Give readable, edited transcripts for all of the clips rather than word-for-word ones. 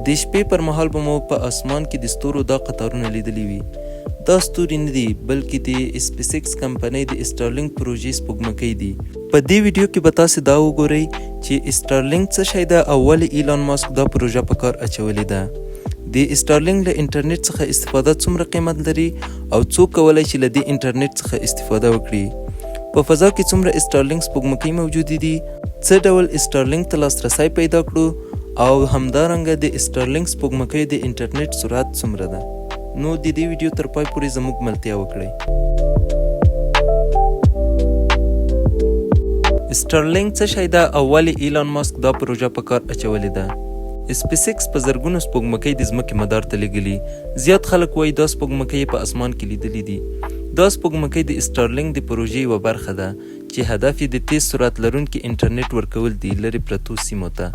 د شپې پر مهال به مو په اسمان کې د ستورو دا قطارونه لیدلي وي. دا ستوري نه دي، بلکې د سپیس ایکس کمپنۍ د سټارلینک پروژې سپوږمکۍ دي. په دې ویډیو کې به تاسې دا وګورئ چې سټارلینک څه شی ده او ولې ایلان ماسک دا پروژه په کار اچولې ده. د سټارلینک له انټرنیټ څخه استفاده څومره قیمت لري او څوک کولای شي له دې انټرنیټ څخه استفاده وکړي؟ په فضا کې څومره سټارلینک سپوږمکۍ موجودې دي؟ څه ډول سټارلینک ته لاسرسی پیدا کړو او همدارنګه د سټارلینک سپوږمکیو د انټرنیټ سرعت څومره ده؟ نو د دې ویډیو تر پای پورې زموږ ملتیا وکړئ. سټارلینک څه شی ده او ولې ایلان ماسک دا پروژه په کار اچولې ده؟ سپیس ایکس په زرګونو سپوږمکۍ د ځمکې مدار ته لیږلي. زیات خلک وایي دا سپوږمکۍ یې په اسمان کې لیدلې دي. دا سپوږمکۍ د سټارلینک د پروژې یوه برخه ده. چې هدف یې د تېز سرعت لرونکي انټرنېټ ورکول دي لرې پرتو سیمو ته.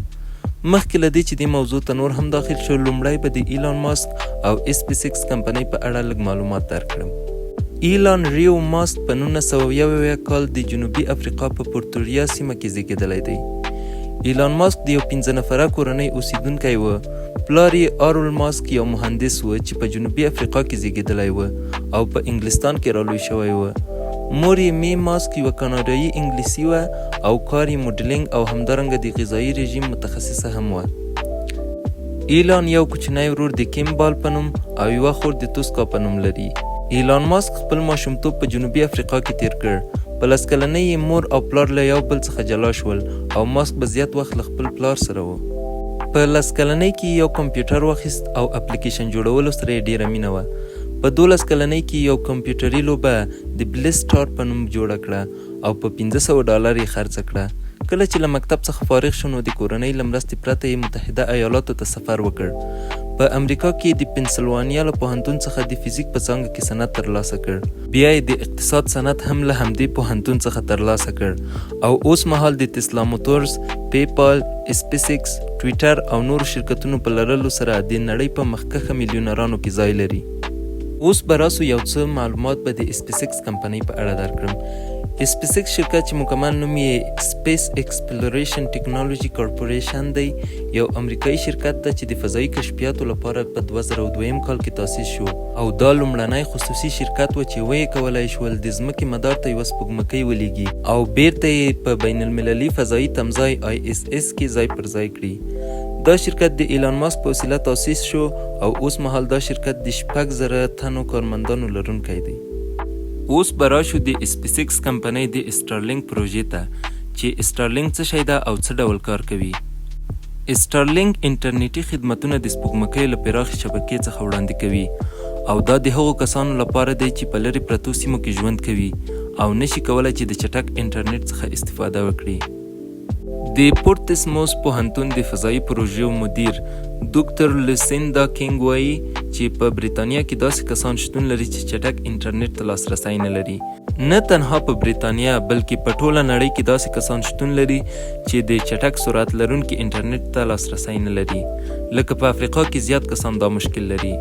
مخکې له دې چې دې موضوع ته نور هم داخل شو، لومړی به د ایلان ماسک او سپیس ایکس کمپنۍ په اړه لږ معلومات درکړم. ایلان ریو ماسک په 1971 کال د جنوبي افریقا په پورتوریا سیمه کې زیږېدلی دی. ایلان ماسک د یو پنځه نفره کورنۍ اوسیدونکی و. پلار یې آرول ماسک یو مهندس و چې په جنوبي افریقا کې زیږېدلی و او په انګلستان کې رالوی شوی و. مور یې می ماسک یوه کاناډایي انګلیسي وه او کار یې موډلینګ او همدارنګه د غذایي رژیم متخصصه هم وه. ایلان یو کوچنی ورور د کیم بال په نوم او یوه خور د توسکا په نوم لري. ایلان ماسک خپل ماشومتوب په جنوبي افریقا کې تېر کړ. په لس کلنۍ یې مور او پلار له یو بل څخه جلا شول او ماسک به زیات وخت له خپل پلار سره و. په لس کلنۍ کې یې یو کمپیوټر واخیست او اپلیکیشن جوړولو سره یې ډېره مینه وه. په 12 کلنۍ کې یو کمپیوټري لوبه د بلیس سټار په نوم جوړه کړه او په 500 ډالر یې خرڅه کړه. کله چې له مکتب څخه فارغ شو نو د کورنۍ له مرستې پرته یې متحده ایالاتو ته سفر وکړ. په امریکا کې یې د پنسلوانیا له پوهنتون څخه د فزیک په څانګه کې سند ترلاسه کړ. بیا یې د اقتصاد سند هم له همدې پوهنتون څخه ترلاسه کړ او اوس مهال د تسلا موتورز، پې پال، سپیس ایکس، ټویټر او نورو شرکتونو په لرلو سره د نړۍ په مخکښه میلیونرانو کې ځای لري. اوس به راسو یو څه معلومات به د سپیس ایکس کمپنۍ په اړه درکړم. سپیس ایکس شرکت چې مکمل نوم یې سپیس ایکسپلوریشن ټکنالوژي کارپوریشن دی، یو امریکایي شرکت ده چې د فضایي کشفیاتو لپاره په 2002 کال کې تاسیس شو او دا لومړنی خصوصي شرکت و چې ویې کولای شول د ځمکې مدار ته یوه سپوږمکۍ ولیږي او بیرته یې په بین المللي فضایي تمځای آی اس اس کې ځای پر ځای کړي. دا شرکت د ایلان ماسک په وسیله تاسیس شو او اوس مهال دا شرکت د 6000 تنو کارمندانو لرونکی دی. اوس به راشو د سپیس ایکس کمپنۍ د سټارلینک پروژې ته چې سټارلینک څه شی ده او څه ډول کار کوي. سټارلینک انټرنیټي خدمتونه د سپوږمکیو له پراخې شبکې څخه وړاندې کوي او دا د هغو کسانو لپاره دی چې په لرې پرتو سیمو کې ژوند کوي او نشي کولای چې د چټک انټرنیټ څخه استفاده وکړي. د پورتسموث پوهنتون د فضايي پروژو مدیر دوکتور لوسیندا کینګ وايي چې په بریتانیا کې داسې کسان شتون لري چې چټک انټرنیټ ته لاسرسی نه لري. نه تنها په بریتانیا بلکې په ټوله نړۍ کې داسې کسان شتون لري چې د چټک سرعت لرونکي انټرنیټ ته لاسرسی نه لري. لکه په افریقا کې زیات کسان دا مشکل لري.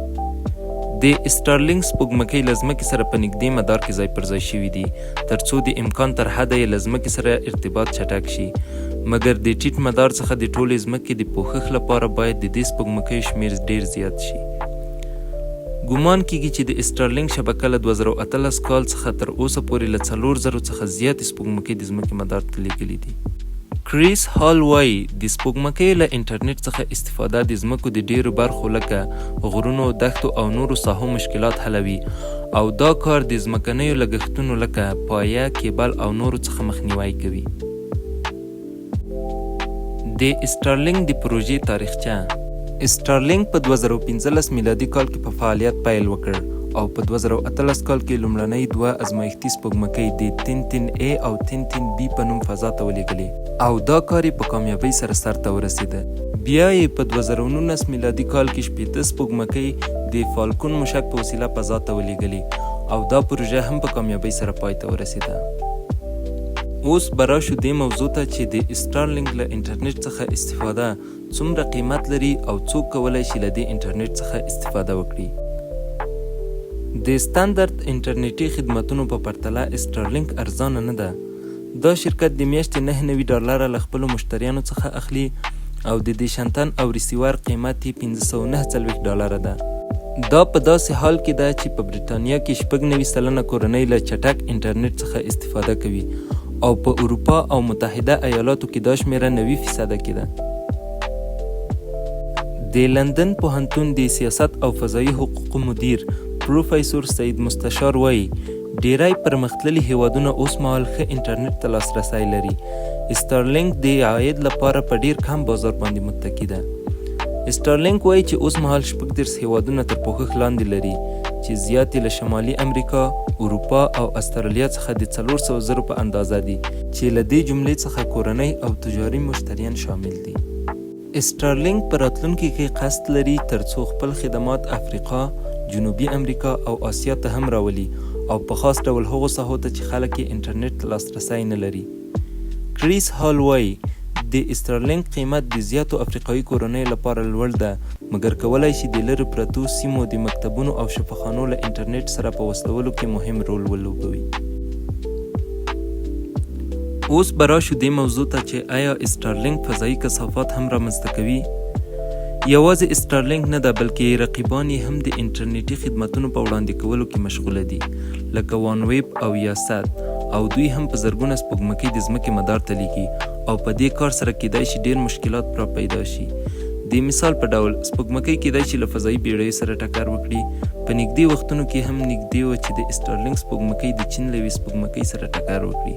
د سټارلینک سپوږمکۍ له ځمکې سره په نږدې مدار کې ځای پر ځای شوي دي. تر څو د امکان تر حده یې له ځمکې سره ارتباط چټک شي. مګر د ټیټ مدار څخه د ټولې ځمکې د پوښښ لپاره باید د دې سپوږمکیو شمېر ډېر زیات شي. ګومان کېږي چې د سټارلینک شبکه له 2018 کال څخه تر اوسه پورې له 4000 څخه زیاتې سپوږمکۍ د ځمکې مدار ته لېږلې دي. کریس هال وايي، د سپوږمکیو له انټرنېټ څخه استفاده د ځمکو د ډېرو برخو لکه غرونو، دښتو او نورو ساحو مشکلات حلوي او دا کار د ځمکنیو لګښتونو لکه پایه، کیبل او نورو څخه مخنیوی کوي. د سټارلینک د پروژې تاریخچه. سټارلینک په 2015 میلادي کال کې په فعالیت پیل وکړ او په 2018 کال کې لومړنۍ دوه ازمایښتي سپوږمکۍ د تین تین ای او تین تین بي په نوم فضا ته ولیږلې او دا کار یې په کامیابۍ سره سرته ورسیده. بیا یې په 2019 میلادي کال کې 60 سپوږمکۍ د فالکون موشک په وسیله فضا ته ولیږلې او دا پروژه هم په کامیابۍ سره پای ته ورسیده. اوس به راشو دې موضوع ته چې د سټارلینک له انټرنیټ څخه استفاده څومره قیمت لري او څوک کولای شي له دې انټرنیټ څخه استفاده وکړي. د ستندرد انټرنیټي خدمتونو په پرتله سټارلینک ارزانه نه ده. دا شرکت د میاشتې 99 ډالره له خپلو مشتریانو څخه اخلي او د دیش انتن او ریسیور قیمت یې 549 ډالره ده. دا په داسې حال کې ده چې په بریټانیا کې 96% کورنۍ له چټک انټرنیټ څخه استفاده کوي او په اروپا او متحده ایالاتو کې دا شمېره 90% کې ده. د لندن پوهنتون د سیاست او فضايي حقوقو مدیر پروفیسور سعید مستشار وايي، ډیری پرمختللي هیوادونه اوسمهال ښه انټرنیټ ته لاسرسی لري. سټارلینک د عاید لپاره په ډیر کم بازار باندې متکي ده. سټارلینک وايي چې اوسمهال 36 هیوادونه تر پوښښ لاندې لري چې زیات یې له شمالي امریکا، اروپا او استرالیا څخه د 400 زرو په اندازه دي چې له دې جملې څخه کورنۍ او تجاري مشتریان شامل دي. سټارلینک په راتلونکي کې قصد لري ترڅو خپل خدمات افریقا، جنوبي امریکا او اسیا ته هم راولي او په خاص ډول هغو ساحو ته چې خلک یې انټرنیټ ته لاسرسی نه لري. کریس هال وايي، د سټارلینک قیمت د زیاتو افریقايي کورنیو لپاره لوړ ده، مګر کولای شي د لرې پرتو سیمو د مکتبونو او شفاخانو له انټرنیټ سره په وصلولو کې مهم رول ولوبوي. اوس به راشو دې موضوع ته چې ایا سټارلینک فضايي کثافات هم رامنځته کوي؟ یوازې سټارلینک نه ده بلکې رقیبان یې هم د انټرنیټي خدمتونو په وړاندې کولو کې مشغوله دي لکه وان ویب او یا سات او دوی هم په زرګونه سپوږمکۍ د ځمکې مدار ته لیږي او په دې کار سره کیدای شي ډیر مشکلات را پیدا شي. د مثال په ډول سپوږمکۍ کیدای شي له فضايي بیړیو سره ټکر وکړي. په نږدې وختونو کې هم نږدې وه چې د سټارلینک سپوږمکۍ د چین له یوې سپوږمکۍ سره ټکر وکړي.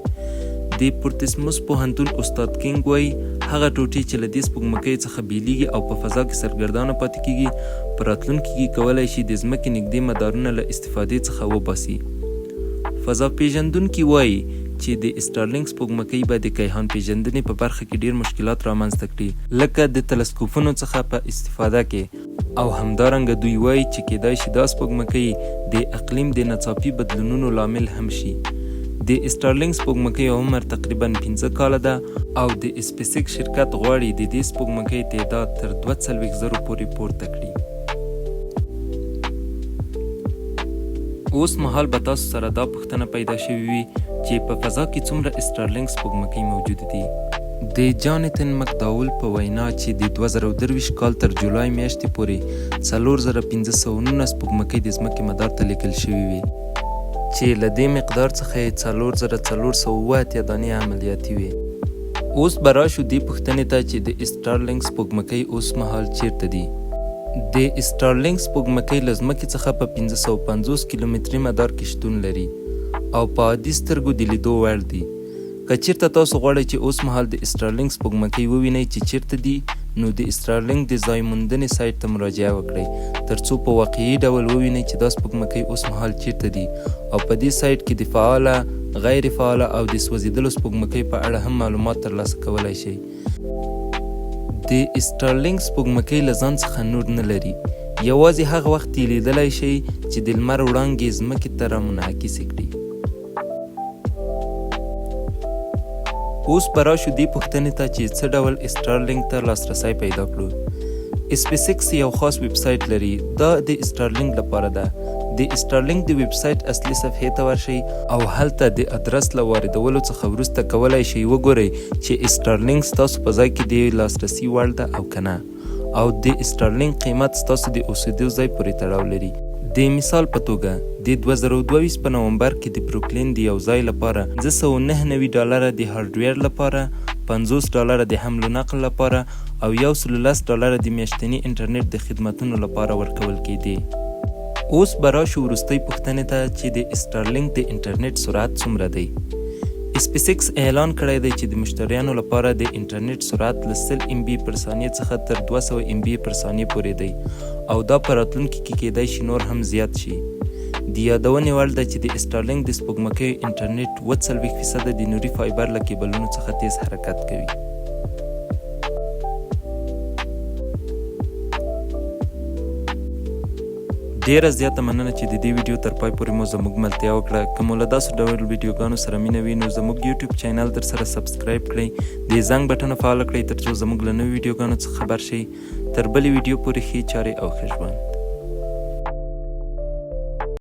د پورتسموس پوهنتون استاد کینګ وايي، هغه ټوټې چې له دې سپوږمکیو څخه بیلیږي او په فضا کې سرګردانه پاتې کیږي، په راتلونکي کې کولای شي د ځمکې نږدې مدارونه له استفادې څخه وباسي. فضا پیژندونکي وايي چې د سټارلینک سپوږمکۍ به د کیهان پیژندنې په برخه کې ډیر مشکلات رامنځته کړي، لکه د تلسکوپونو څخه په استفاده کې، او همدارنګه دوی وايي چې کیدای شي دا سپوږمکۍ د اقلیم د ناڅاپي بدلونونو لامل هم شي. د سټارلینک سپوږمکۍ عمر تقریبا 5 کاله ده او د سپیسیک شرکت غواړي د دې سپوږمکۍ تعداد تر 42 زرو پورې پورته کړي. اوس مهال به تاسو سره دا پوښتنه پیدا شوې وي چې په فضا کې څومره سټارلینک سپوږمکۍ موجودې دي؟ د جانتن مکداول په وینا چې د 2023 کال تر جولای میاشتې پورې 4519 سپوږمکۍ د ځمکې مدار ته لیږل شوې وې چې له دې مقدار څخه یې 4487 دانې عملیاتي وې. اوس به راشو دې پوښتنې ته چې د سټارلینک سپوږمکۍ اوس مهال چیرته دي؟ د سټارلینک سپوږمکۍ له ځمکې څخه په 550 کیلومتري مدار کې شتون لري او په عادي سترګو د لیدو وړ دي. که چیرته تاسو غواړئ چې اوس مهال د سټارلینک سپوږمکۍ ووینئ چې چیرته دي، نو د سټارلینک د ځای موندنې سایټ ته مراجعه وکړئ ترڅو په واقعي ډول ووینئ چې دا سپوږمکۍ اوس مهال چیرته دي او په دې سایټ کې د فعاله، غیر فعاله او د سوځیدلو سپوږمکیو په اړه هم معلومات ترلاسه کولای شئ. د سټارلینک سپوږمکۍ له ځان څخه نور نه لري، یوازې هغه وخت یې لیدلای شئ چې د لمر وړانګې ځمکې ته را منعکسې کړي. اوس به راشو دې پوښتنې ته چې څه ډول سټارلینک ته لاسرسی پیدا کړو. سپیس ایکس یو خاص ویب سایټ لري، دا د سټارلینک لپاره ده. د سټارلینک د ویب سایټ اصلي صفحې ته ورشئ او هلته د ادرس له واردولو څخه وروسته کولای شئ وګورئ چې سټارلینک ستاسو په ځای کې د لاسرسي وړ ده او که نه. او د سټارلینک قیمت ستاسو د اوسیدو ځای پورې تړاو لري. د مثال په توګه، د 2022 په نومبر کې د بروکلین د یو ځای لپاره 599 ډالره د هارډویر لپاره، 50 ډالره د حمل و نقل لپاره او 110 ډالره د میاشتني انټرنیټ د خدمتونو لپاره ورکول کیدې. اوس به راشو وروستۍ پوښتنې ته چې د سټارلینک د انټرنیټ سرعت څومره دی؟ سپیس ایکس اعلان کړی دی چې د مشتریانو لپاره د انټرنیټ سرعت له 100 ایم بي پر ثانیه څخه تر 200 ایم بي پر ثانیه پورې دی او دا په راتلونکي کې کیدای شي نور هم زیات شي. د یادونې وړ ده چې د سټارلینک د سپوږمکیو انټرنیټ 47 فیصده د نوري فایبر له کیبلونو څخه تیز حرکت کوي. ډیره زیاته مننه چې د دې ویډیو تر پای پورې مو زموږ ملتیا وکړه. که مو له داسې ډول ویډیوګانو سره مینه وي نو زموږ یوټیوب چینل در سره سبسکرایب کړئ، د زنګ بټنه فعاله کړئ ترڅو زموږ له نویو ویډیوګانو څخه خبر شئ. تر بلې ویډیو پورې ښې چارې او ښه ژوند.